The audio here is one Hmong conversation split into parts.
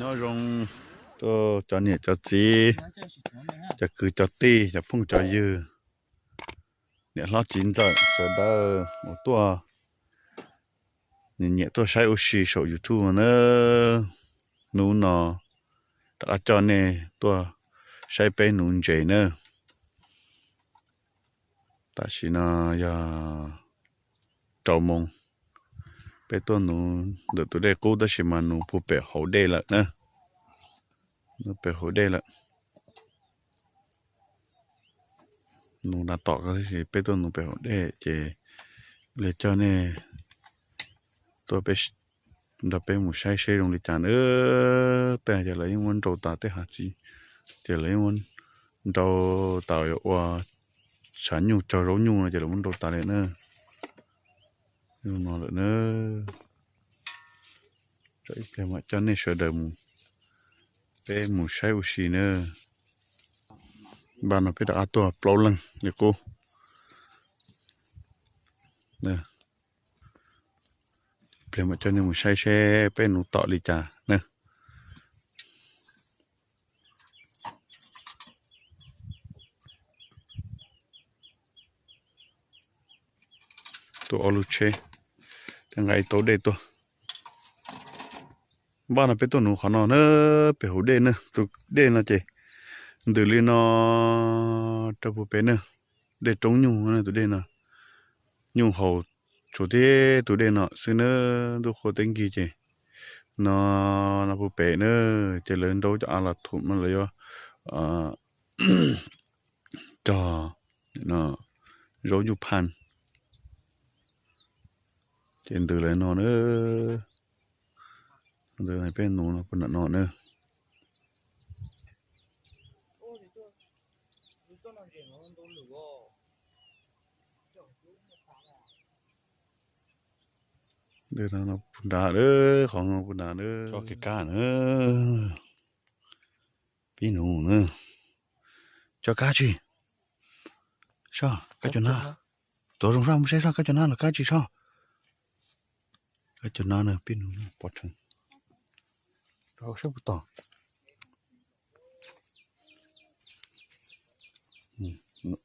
Nyob zoo tuaj cov niam cov txiv, cov kwv cov tij, cov phooj cov ywg, niam hlob txiv ntxawm sawv daws uas tuaj nyiam nyiam tuaj saib ua si saum YouTube na. Hnub no rov qab coj nej tuaj saib peb nuv ntses na. Tam sim no yog rau moos, peb tuaj nuv ntawm tus dej qub tab sis mas nuv puag pem hauv dej lawm na. Nuv pem hauv dej lawm. Nuv na tom ko tab sis peb tuaj nuv pem hauv dej ces li coj nej tuaj peb, nrog peb mus saib seb zoo li cas na. Tej ces lawv yeej muab nrau tas, tej hav txiv ces lawv yeej muab nrau tas, yuav ua tshav nyuj cog zaub nyuj no ces lawv muab nrau tas li na. Zoo no lawm na. Ib pliag mam coj nej sawv daws mus, peb mus saib ua si na. Npaj no peb rov qab tuaj plaub leeg li qub. Ib pliag mam coj nej mus saib seb peb nuv tom li cas na. Tuaj ob lub tsheb, thiab nqa ib taub dej tuaj. Npaj no peb tuaj nuv qhov no na, pem hauv dej na, tus dej no ces ntws li no rau puag pem na, dej roob nyuj na tus dej no. Nyuj haus tshuav tib tus dej no xwb na, ntuj qhua teb nkig ces no, no puag pem na, ces lawv nrau cov av los thum no lawv yuav cog zaub nyuj phaj. Ces ntws lawv no na, ntws peb nuv no puag nram no na. Ntws no puag nrad, qhov no puag nrad na, tso kev kab na. Pib nuv na. Tso kab tsi. Soj, kab cov nab. Tuav zoo soj, mus saib soj kab cov nab los kab tsi soj. Kab cov nab na, pib nuv pov rhees. Rau saib puag tom.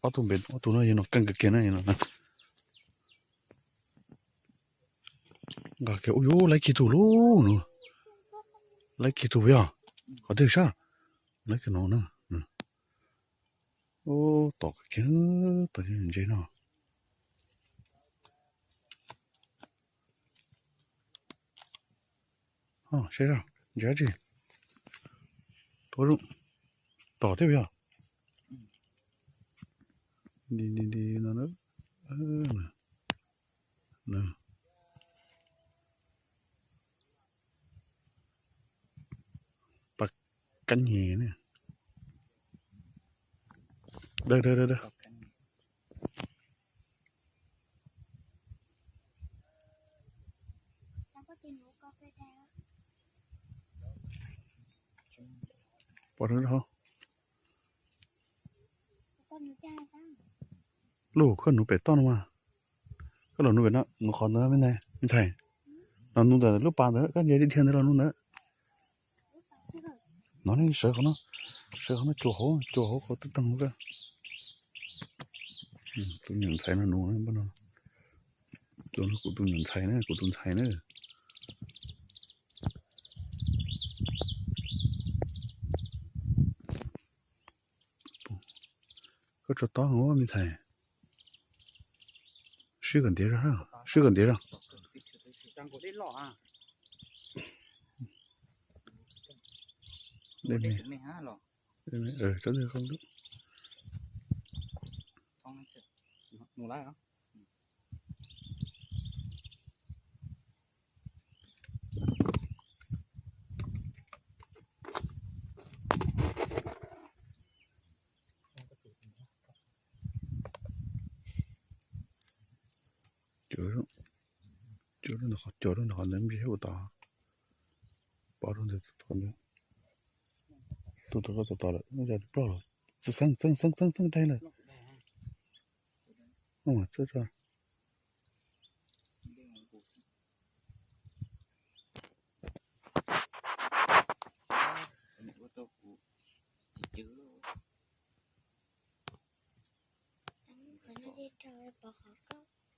Ob tug npe, ob tug no yog no keej kawg kiag na. Nqa kiag, ub yuv, laib kiag tus lub no. Laib kiag tus yog qhov twg sab? Laib kiag no na. Ub, tom kawg kiag, tom ntses no. Saib ntses dab tsi? Tom thiab yog. Nti nti nti no. Pab kab nyeg ne. Dawb dawb dawb. Pov rau hauv. Lub koj nuv pem toj no mas. Koj los nuv pem no, nuv qhov ntawd me ntxhais. Los nuv ntawm lub pas ntawd, koj nce dhia ntawd los nuv ntawd. No ne, sawv qhov no, sawv qhov no, cuam hauv, cuam hauv qhov twb tag no. Tus nyuam ntxhais no nuv, kuv tus nyuam ntxhais na, kuv tus ntxhais na. Koj tso tob ua me ntxhais. Swb kom ntiav zog, swb kom ntiav zog. Cuag lub ntawd, qhov ntawd me ntsis ua tod. Pov rau ntawd, tus tod, tus tod lawm, nws yog ploj lawm. Xeeb xeeb xeeb xeeb daig lawm. Txawj tso.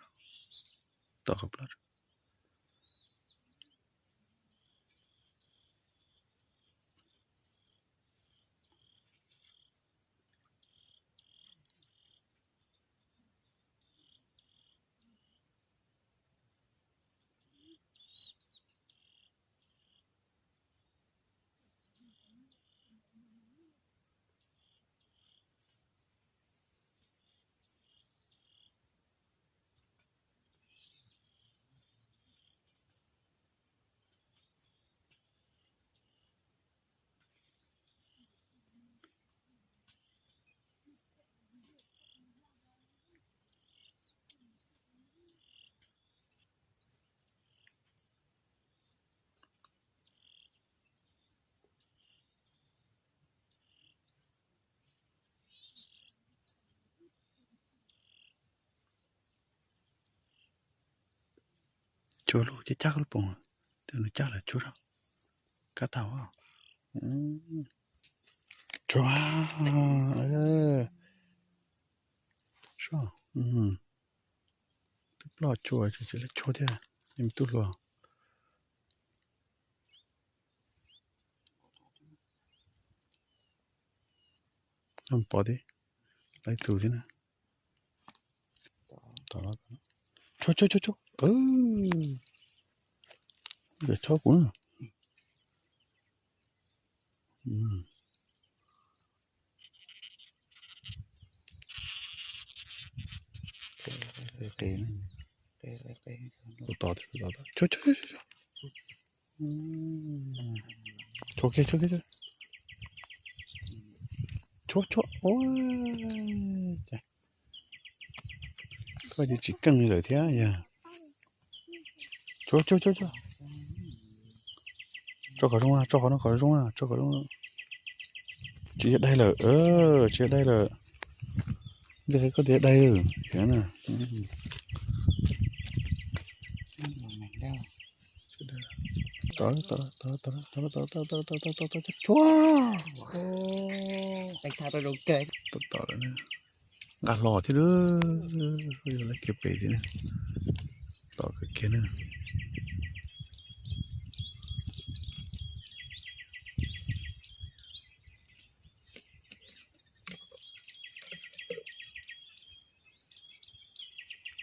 tso, tom qhov plab tso. Tshuav lub cab cab lub poom, nws cab lawm tshuav, kab tau. Tshuav, twb ploj tshuav, tsis tsis lawv tshuav thiab, tub hluas. Pov thiab, lawv tus thiab na. Tshuav, tshuav, tshuav, tshuav, tshuav kuv na. Tus tom, tus tom, tshuav, tshuav, tshuav, tshuav. Tshuav kiag, tshuav kiag, tshuav, tshuav, ua cas koj ces tsis keej li lawm thiab yog. Tshuav, tshuav, tshuav, tshuav. Tso kom zoo, tso qhov no kom zoo, tso kom zoo. Tsis yog daig lawm, tsis yog daig lawm. Ntej koj tias daig lawm. Tshuav, nqa hlo thiab, lawv kiag pem thiab na. Tom kawg kiag na.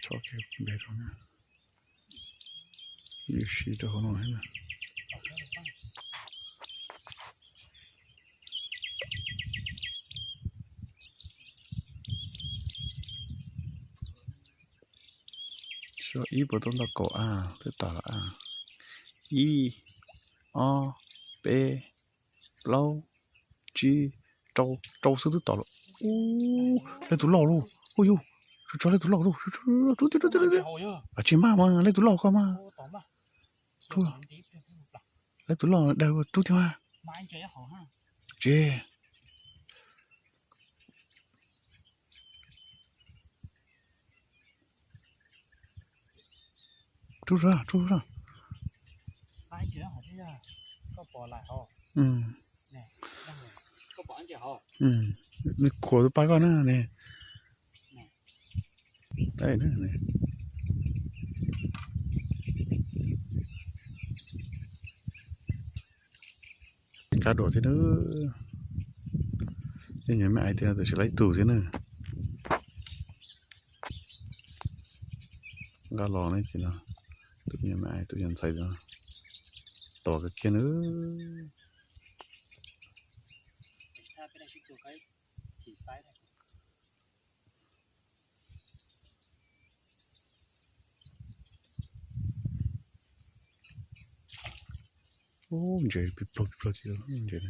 Tso kiag pem rau na. Yuav siv rau hauv no thiab na. Xyov ib puas tau ntau kaum av twb tom lawm a. Ib, ob, peb, plaub, tsib, rau, rau xwb twb tom lawm. Ub, leej twg loj lauj, ub yug, tsuas tshuav leej twg loj lauj, rub tiag, rub tiag, rub tiag. Tsis maj mas leej twg loj koj mas. Leej twg loj dag rub tiag mas. Tsis. Rub, rub, rub. Nws khuam tus pas koj na ne. Kab dua thiab na. Ib nyuag me ais tiag tab sis laib tug thiab na. Nqa los ne ces no, tus me ais tus yog ntxhais tos kawg kiag na. Ub, ntses plig plog plig plog tiag ntses.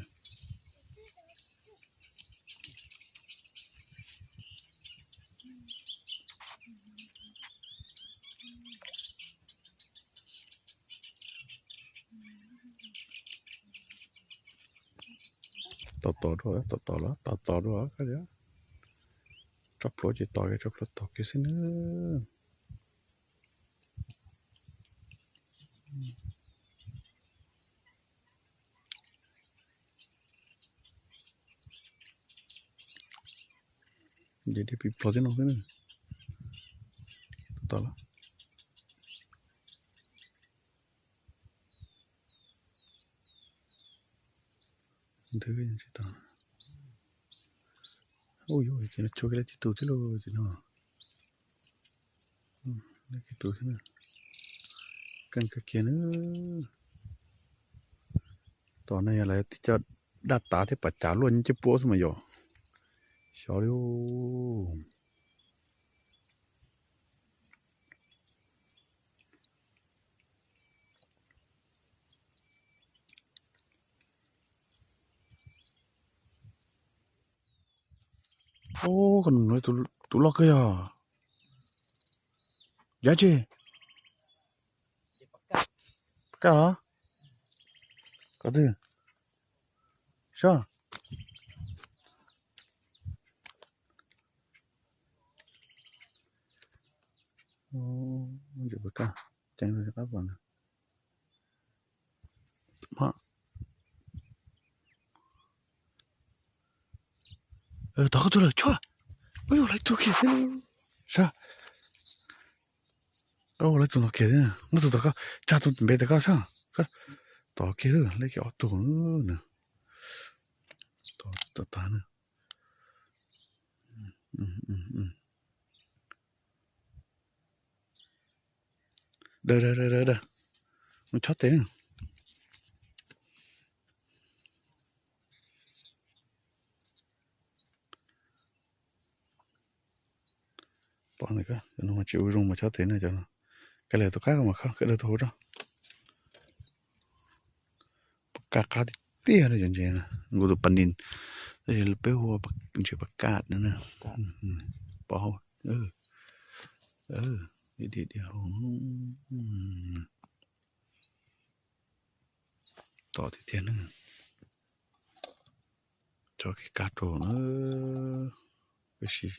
Tos tos dua, tos tos los tos tos dua, tso plhuav ces tos kiag, tso plhuav tos kiag xwb na. Ces dej plig plog thiab no xwb na. Tos los. Nthwv tsis tau. Ub yuav ces no chua kiag lawm tib tug thiab lauj ces no. Lawm tib tug thiab na. Keej kawg kiag na. Tom no yog lawv tib co daj tav thiab pas cav luaj nyob caj puab xwb mas yom. Xyov li. Ub, tus loj kawg yog. Yav tsi? Pas kaj los? Qhov twg? Sab. Ntses pas kaj, ceev rau qab pas na. Tom koj tus lawm Tshuaj. Ub yuav, lawv tus kiag thiab. Sab. Lawv tus tom kiag thiab, muab tus tom koj, tsa tus npe tom koj sab. Tom kiag lawm, lawv kiag ob tug na. Tom tag na. Daws daws daws daws, mus chob tes na. Pom ntawm koj no mas tsis ua zoo mas chob tes na cov no. Kav liam tus qab mas koj, koj daws tus hauv tso. Pas kaj qab tiag tiag li cov ntses no, nkaus tus pas nis, tab sis peb hu ua ntses pas kaj na. Pov hauv, diam diam hauv. Tom tiag tiag na. Tso kev kab rau na. Peb sim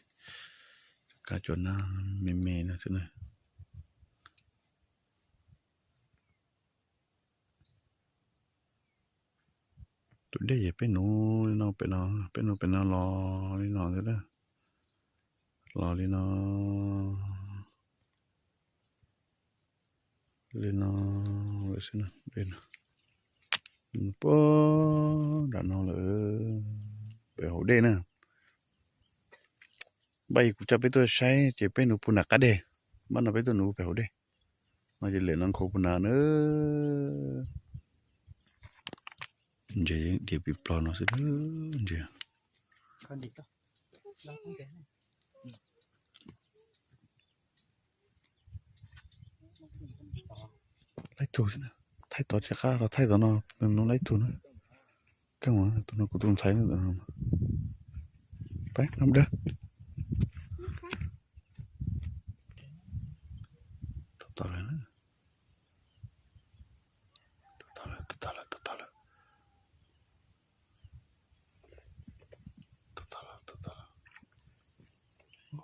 kab cov nab me me no xwb na. Tus dej ces peb nuv li no pem no, peb nuv pem no los li no xwb na. Los li no, li no lawm xwb na, dej no puag nram no lawm, pem hauv dej na. Npaj kuv coj peb tuaj saib ces peb nuv puag nram qab deg, npaj no peb tuaj nuv pem hauv dej. No ces lem no nkhaus puag nram na. Ntses diav plig plog no xwb ntses. Laib tug xwb na, thaij tod tsis qab los thaij tom no, no laib tug na. Keej mas tus no kuv tus ntxhais na. Pab no dawb. Tau tau lawm, tau tau lawm, tau tau lawm.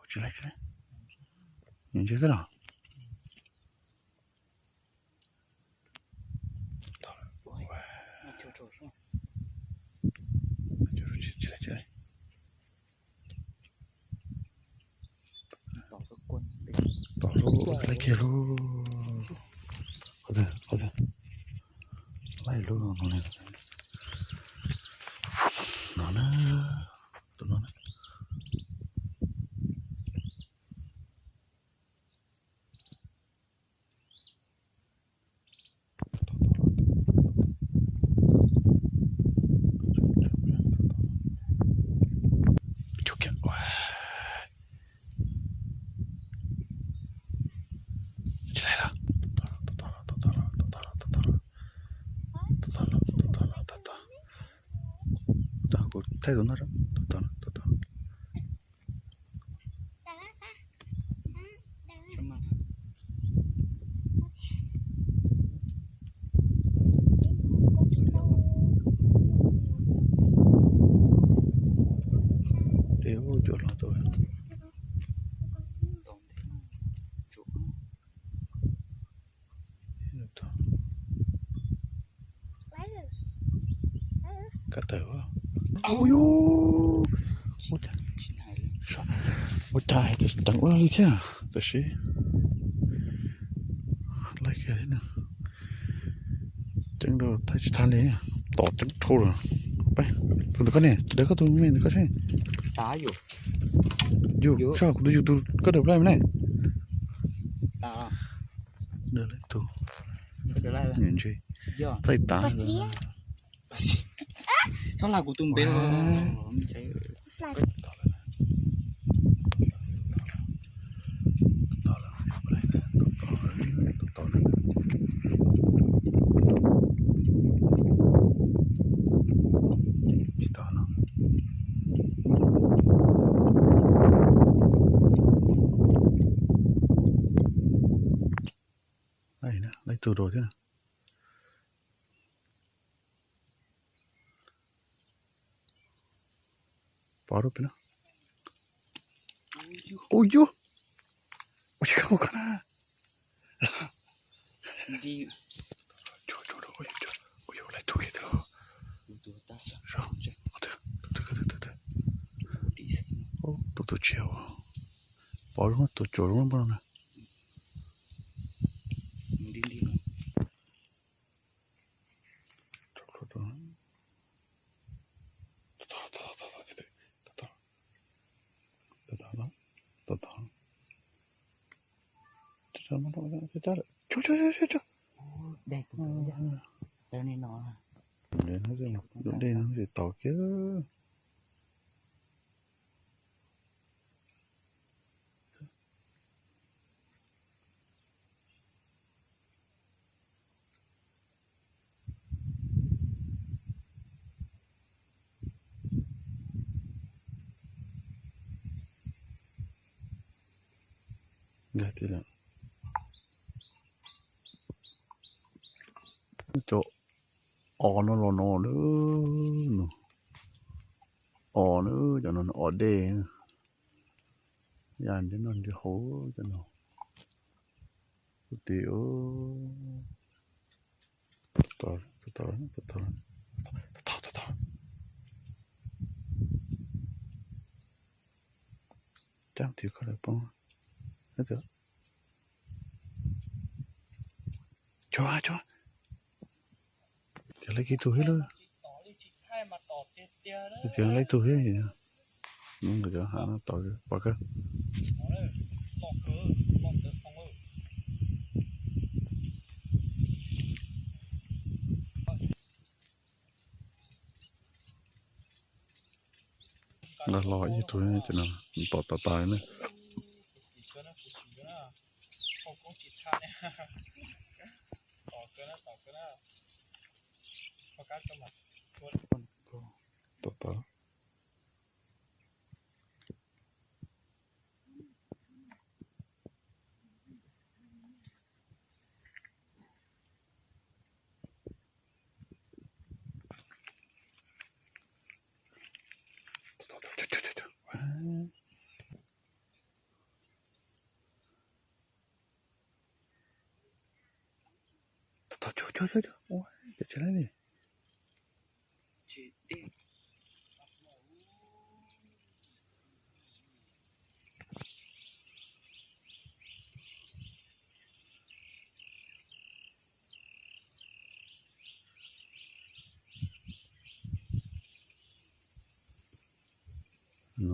Tsis laib, tsis laib. Nws ntse xwb los. Tsis laib, tsis laib. Kiag lub, qhov twg, qhov twg, laij lub no ne, no na, tus no na. Tsis laij lawm. Kuv thaij tus no, tus no, tus no. Ces ua cuag los tau. Kab tawm. Ua yus, ua cas hais tias ceev ua li thiab, tab sis laij kiag thiab. Ceev rau thaij tsis tag li, tom ceev dhau lawm. Peb, tus ntawm koj ne, daws koj tus me ntawm koj seb. Yus, soj kuv tus yus tus koj daws plaub me ne. Daws lawm tus, txaij tav. Txhob lag kuv tus npe. Tsis tau no. Laij tug dua thiab. Pov rau pem no. Ua yus, ua yus, ua yus, laij tug kiag twg los. Tus tus tshiab, pov zoo tus cuam zoo npaj no na. Dej no tsis tau kiag. Nkag tiag lawm. Cov os no los no na, os na, cov no os dej, yam nti noj nti haus cov no. Kuv tis, cab tis koj lawv poob. Cov, cov, ces laij kiag tug thiab lawm. Ces laij tug thiab, nkawd cov hav no tod pom kawg. Nqa hlo ib tug, cov no tom tas tas na. Tom tas. Ua cas tsis laij li.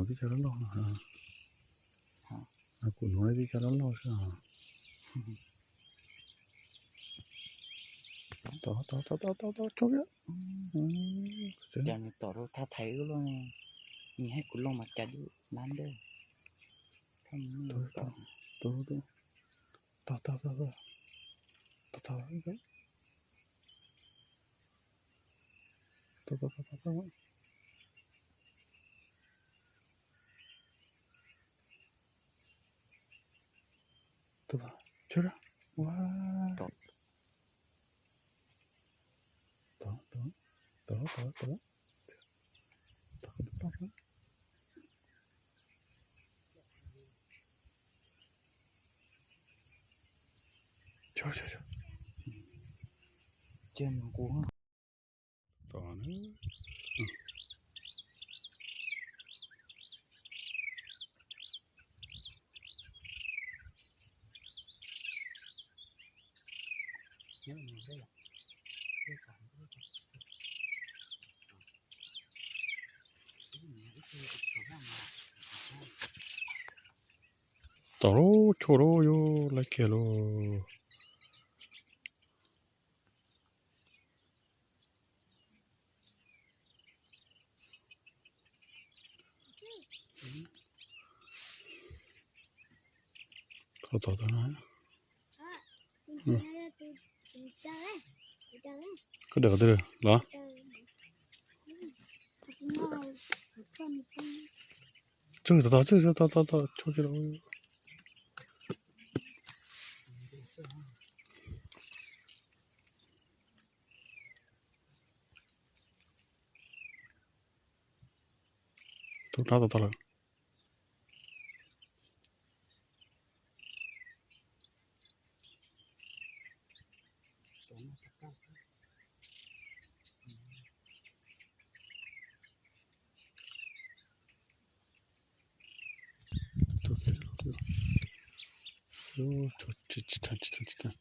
Tib co loj loj, kuv hnov tib co loj loj xwb. Tod, tod, tod, tod, tod, tod, tod. Cas nws tom rau thaj thaiv wb loj ne, nws hais kuv loj mas cas dub lab ntej. Tod, tod, tod, tod, tod, tod, tod. Tod, tod, tod, tod. Tod, tod, tod, tod, tod. Tod na. Tom lub chua lub yuav laib kiag lauj. Tod, tod, tod na. Koj dawm qhov twg los? Txog tod, txog tod, tod, tod, tod, txog tod. Tub rab tau tau lawm. Tsis tau, tsis tau, tsis tau.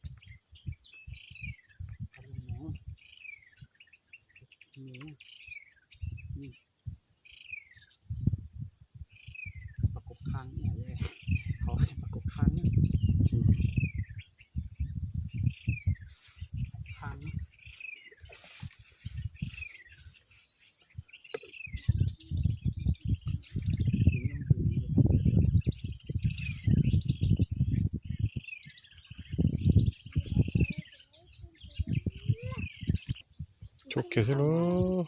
Chua kiag xwb lauj.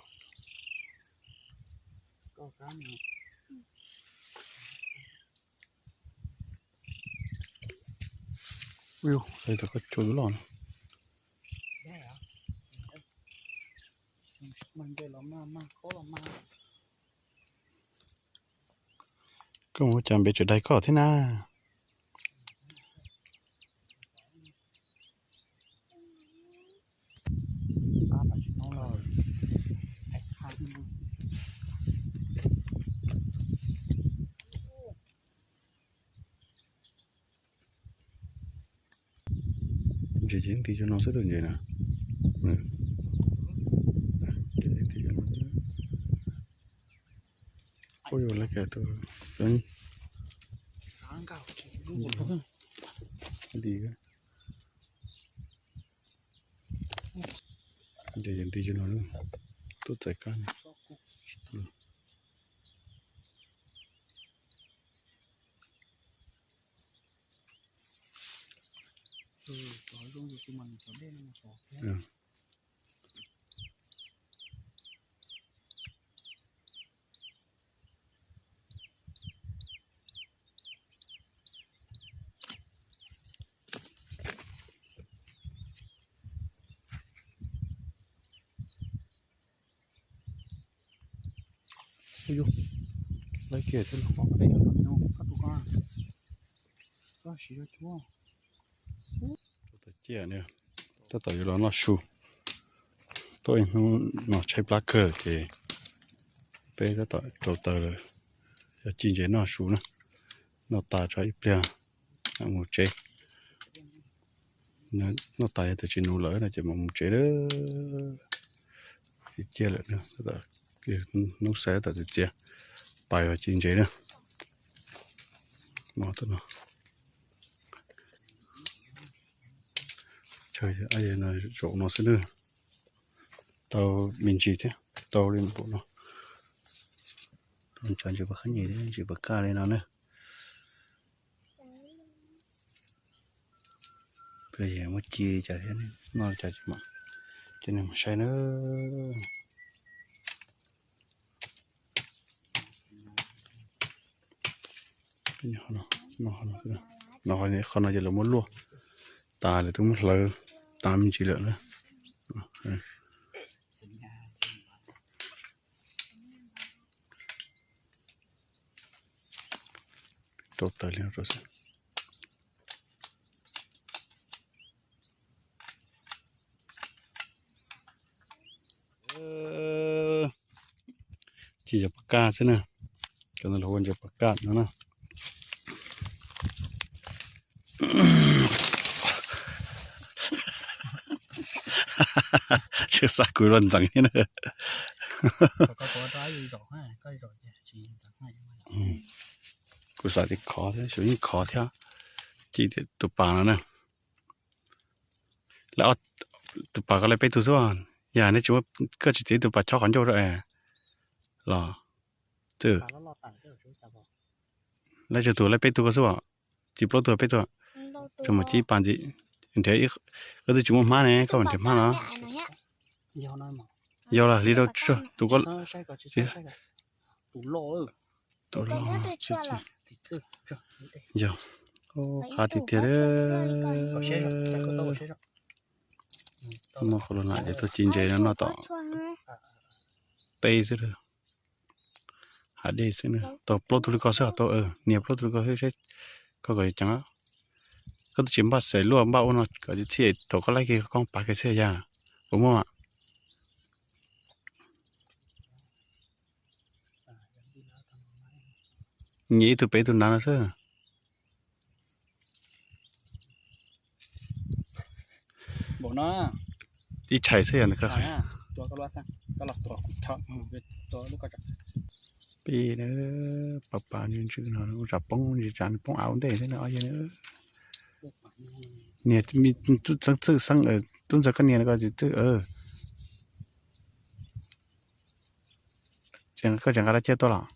Ui, yog tas koj cua loj na. Koj mus cas npem tseem dai koj thiab na. Ntses ces nti zoo no xwb, ntses na. Ntses nti zoo no xwb. Ua yuav lawv cov tus nti, ntses nti zoo no, tuaj txais kab no. Ub, laib kiag thiab los. Tab tom yuav los noj su, tuaj ib hnub no tshaib plab kawg ces peb tab tom rau taws lawm, yog ci ntses noj su na, noj tas tso ib pliag mus tsev. Noj tas yog tias tsis nuv lawm no ces mam mus tsev lawm. Ciaj lawm, hnub xav tab tom txiav, pais los ci ntses na. Chaw zaum no xwb na. Tau me ntsis thiab, tau li npaum no. Tau ntses puas qab nyem thiab, ntses puas kaj li no na. Muab ci li cas thiab, noj li cas ces mam coj nej mus saib na. Qhov no ces lawv muab luaj tas lawm, twb muab hlawv tas me ntsis lawm na. Rau taws li no rau xwb. Ci cov pas kaj xwb na. Cov no los ua ntses pas kaj no na. Tsis xav kuv los ntxeev thiab na. Kuv xav tias khov thiab, xyov yeej khov thiab. Ci tus pas no na. Lawv tus pas ko lawv peb tug xwb. Yog nej tsis muab, koj tsis txiav tus pas chob qhov ncauj rau es los twb. Lawv tsawg tus, lawv peb tug ko xwb. Ci plaub tug peb tug. Tsuas mam ci ib pas ntxiv. Nrhiav, koj twb tsis muaj hmab ne, koj mam nrhiav hmab no. Yog los li rau tus ko. Tus lo, yog, qab tiag tiag. Muaj qhov los lam ces tuaj ci ntses no noj tom teb xwb. Hav dej xwb na, tau plaub tug li ko xwb, tau nias plaub tug li ko xwb seb koj kom ceev. Koj twb tsis npaj xaim luaj npaj ua no kom txhij thaum koj laij kiag koj pav kiag xwb yog puas muaj. Nyiam ib tug pem ib tug nrad no xwb. Ib tshais xwb yog ntawd. Peb, pas pas ntsws ntsws no ua tsam poob ntsis tsam poob av ua ntej thiab na. Nias tub ntxawg koj nias ko tsis txwj. Koj tseem nqa dab tsi tuaj los?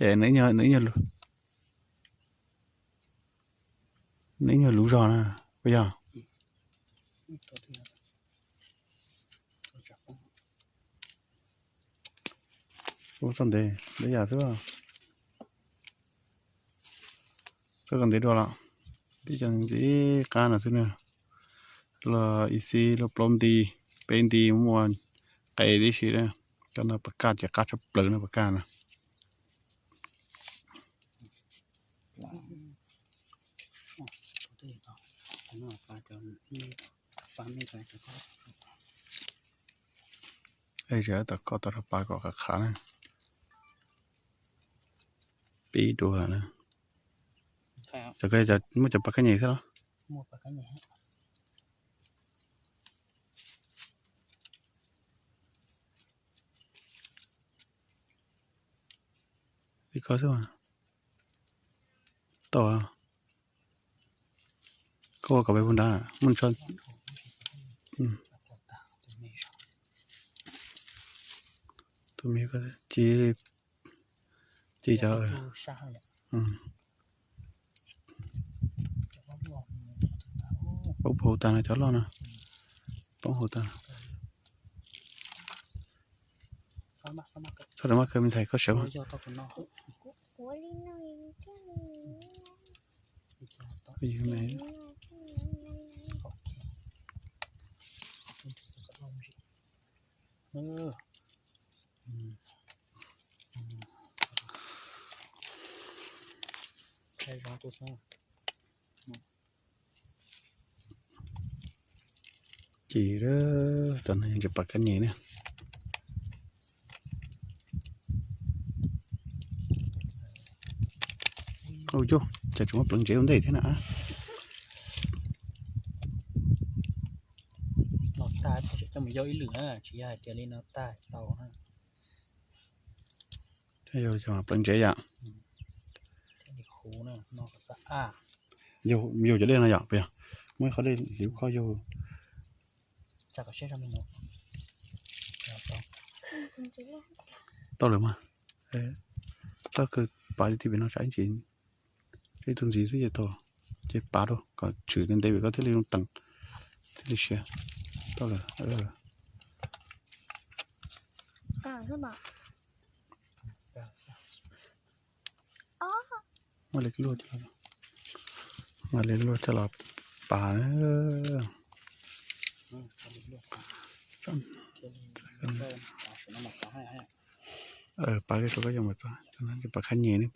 Es nws, nws ib nyuag luv zog na, puas yog? Ub, txoj ntev, ntev yam xwb. Txoj ntev dua los tib co ntxiv qab no xwb na. Luaj ib xib, luaj plaub nti, peb nti muaj qe tib si na. Cov no pas kaj ces qab tshaj plaws no pas kaj no. Tom koj tau rau pas kom qhav qhav na. Pib dua na. Cov ko muaj cov pas kaj nyem xwb los? Li ko xwb mas. Tau. Koj ua kom peb puag nrad muaj tso. Tus me ko ci, ci cov. Poob hauv tas no, cov loj no. Poob hauv tas. Txhob rau maj kawg me ntxhais, koj sawv. Ces tam no yog pas kaj nyem na. Ua cas tseem muaj pleev ntsev ua ntej thiab na. Yog ib lwm na, tsis yog hais tias li no tag tau na. Yog cov pleev ntsev yom. Yug cov dej no yom, puas yog? Muaj ib qho dej hliv koj yug. Tau lawm mas. Txhob kawg, pav tib pem no tsam ib ntsis, ib tug ntxiv xwb ces tau. Ces pav rau kom tshwm ntev ntev vim koj thiaj li zoo teem, thiaj li siav. Tau lawm. Muaj li luaj, muaj li luaj coj los pav. Pav rau koj yuav mus txog, pav khab nyem ne.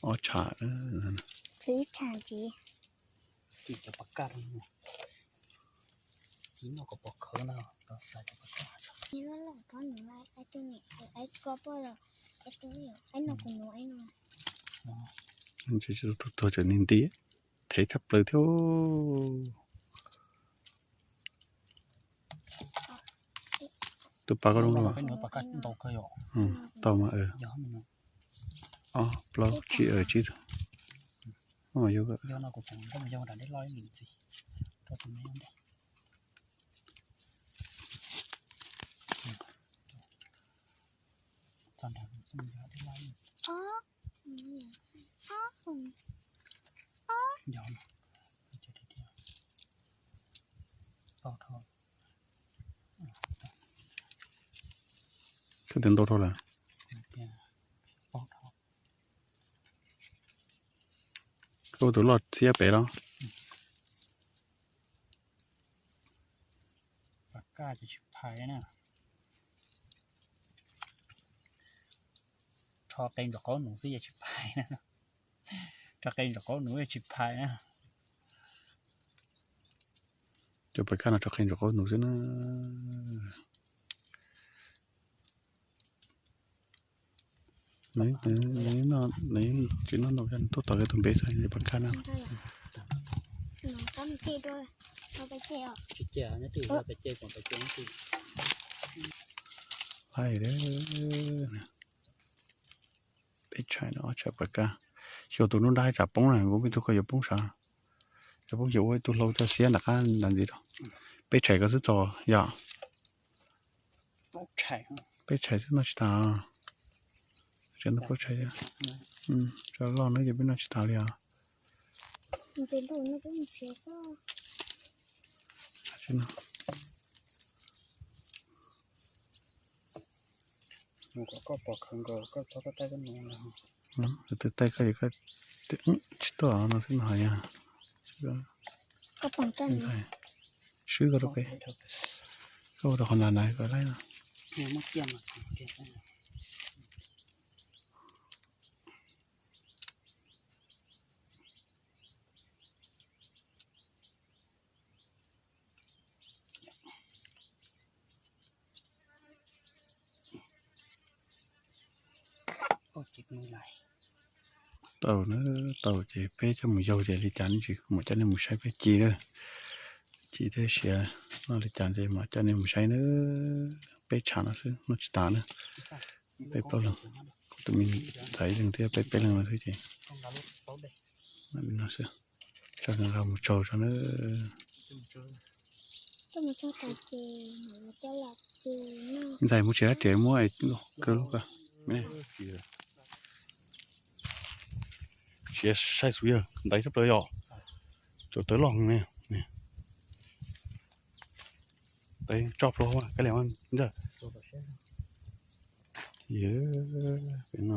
Ob tsham, ib tsham tsis. Tuag tuag tseem nti nti, thev thaj plaws thiab. Tus pav koj zoo los? Tau mas. Ob plaub tsib tsib. Koj twb ntau dhau lawm. Koj ua tus loj xiab pem los? Rho qe ntsuas qaub nus xwb yeej tsis phais na. Rho qe ntsuas qaub nus yeej tsis phais na. Cov pas kaj no rho qe ntsuas qaub nus xwb na. Nws tsis noj no, tuaj tom tus npe xwb, pas kaj no. Laij, peb tshais no ob tshais pas kaj. Xyov tus nruab nrab tsam poob na, kuv pheej tug koj yuav poob sav. Yuav poob xyov ua ib tug hlau coj xiab nram qab nram ntxiv rau. Peb tshais ko xwb txaus yom. Peb tshais xwb noj tsis tas. Tseem noj peb tshais. Tso loj no ces peb noj tsis tas li os. Tus taij koj, tsis tuaj no xwb no hais yog. Swb koj rau peb, koj ua rau qhov nrad na koj laij no. Tau na, tau ces peb coj mus yaug ces li cas ne tsis mam coj nej mus saib peb ci na. Ci thiab siav noj li cas ces mam coj nej mus saib na. Peb tsham no xwb noj tsis tas na. Peb plaub leeg, kuv tus me ntxhais ib leeg thiab peb peb leeg no xwb ces. No xwb, tso nws mus tsaug tso na. Ntxhais mus tsis dab tsev muab kawg lub ko. Siav sai xus yawg ntaiv tshaj plaws yom. Cov tawv loj ne. Ntaiv tso plaub kab liam ntag. Yog peb no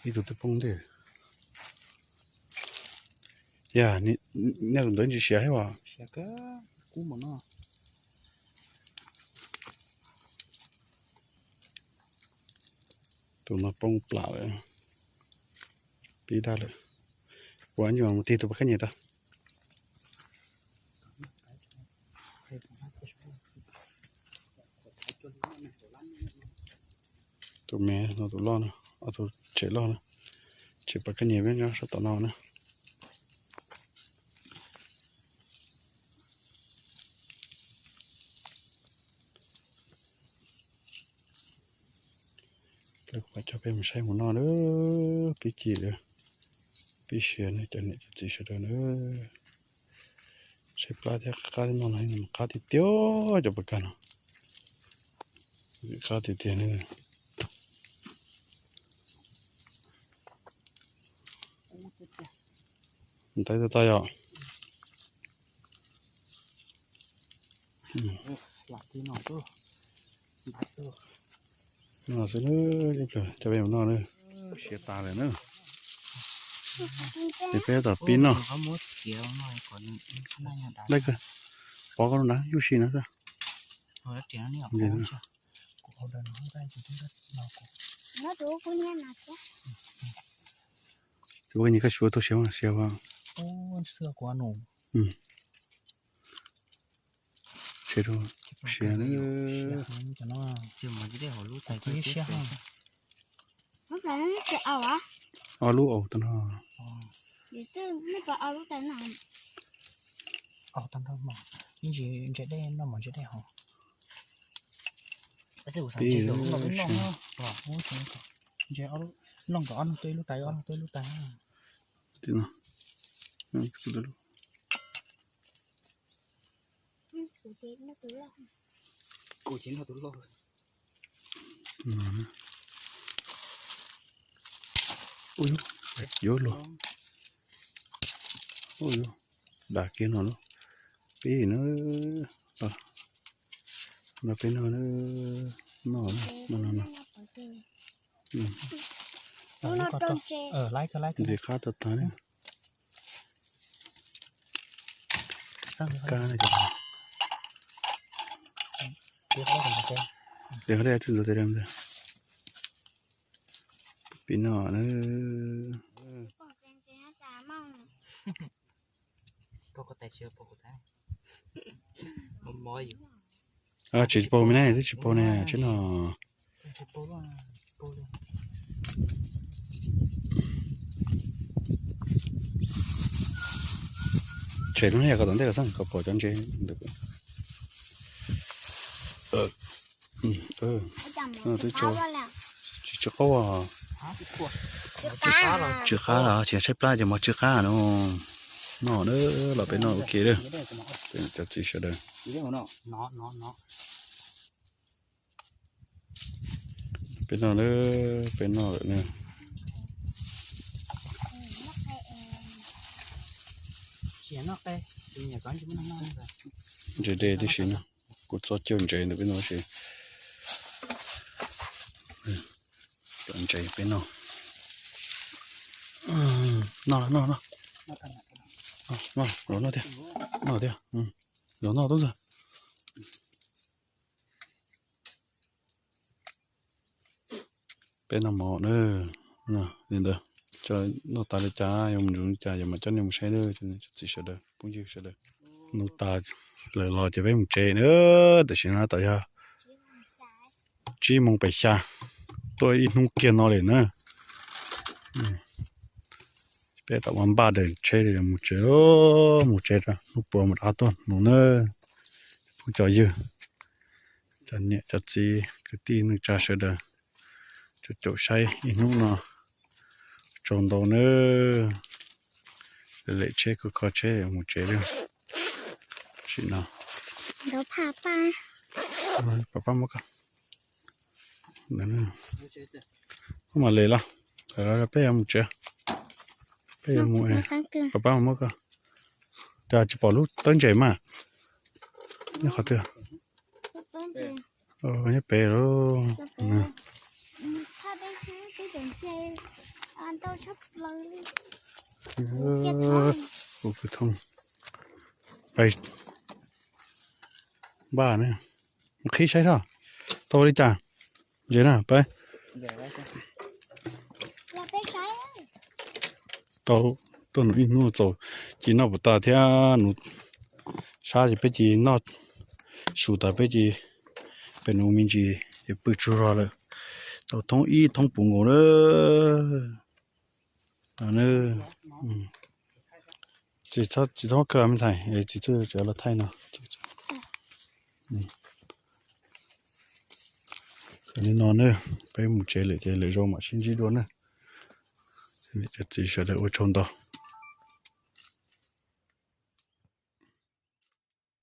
ib tug twb poob ntej. Yog nej tus ntawd ntsis siav thiab as. Tus no poob plam lawm. Ib dag lawm. Ua nyuam mus tig tus pas kab nyias tau. Tus me no tus loj na, ob tug tsev loj na, tsev pas kab nyias peb nyob sab tom no na. Lawv kuj coj peb mus saib mus noj na, pib ci lawm, pib siav na cov niam cov txiv sawv daws na. Saib plab thiab qab thiab no no qab tiag tiag cov pas kab no. Qab tiag tiag na. Ntais tau tau yom. No xwb na, cov peb mus noj na. Siav tas lawm na. Ces peb tom pib noj. Lej kawg, pov koj lub nrad yuj si na xwb. Tus koj nyias koj xyuav tau siav mas siav. Siav, siav. Ob lub aus tau no. Ib ntsis ntses dej noj mov ntses dej hos. Ntses noj kom ob leeg tuaj ib lub tais, ob leeg tuaj ib lub tais. Yuav luag. Ua yuav, dam kiag no lub, peb na, no peb noj, noj no no. Ntses qab tag tag ne. Kab ne, tes qab dej txwj ntxuav tes ntawd. Peb noj na. Tsis paus me na, twb tsis paus ne, tsis no. Tshem lub niag kom tom ntej kom xaj kom pom cov ntses. Twb tsis qaub, tsw qab los tsis tshaib plab ces mov tsw qab no. Noj na, los peb noj ua ke lawm. Cov txiv sawv daws. Peb noj na, peb noj lawm na. Ntses dej tib si no, kuv txob cawj ntses ntawm peb no si. Cov ntses peb noj. Noj noj noj. Los noj thiab. Noj thiab. Los noj tub ntxawg. Peb noj mov na, li ntawd. Noj tas li cas yuav mus ntsis li cas yuav mam coj nej mus saib na, cov txiv sawv daws phooj ywg sawv daws. Noj tas lawm los ces peb mus tsev na, tam sim no tau yog tsib moos pem xya, tuaj ib hnub kiag no lawm na. Peb tau ua npaj daws tsheb mus tsev, mus tsev rau hnub puas mus rov qab tuaj mus na. Phooj cov ywg, cov niam cov txiv kwv tij neej tsa sawv daws, caum caum saib ib hnub no tsaug ntau nawb. Lem tsheb kuj kho tsheb mus tsev lawm. Tam sim no, pab pab muab koj, koj mam lem los, peb yuav mus tsev, peb yuav mus, pab pab muab koj. Cas tsis pom lub tawb ntses mas, nyob qhov twg? Nyob pem lawm. Ua kwv thooj, npaj ne, mus qhib saib soj, tau li cas, ntses na peb. Tau, tuaj nuv ib hnub txaus ci noj puas tas thiab. Nuv sab ces peb ci noj su tas peb ci, peb nuv me ntsis ces pw tsaug zog lawm. Tau thoob ib thoob puv nkaus na. Tsis txhob kawg me ntxhais, txiv txawj tseem los thaij no. Li no na, peb mus tsev lawm ces lwm zaus mam sib ntsib dua na. Cov txiv sawv daws ua tsaug ntau.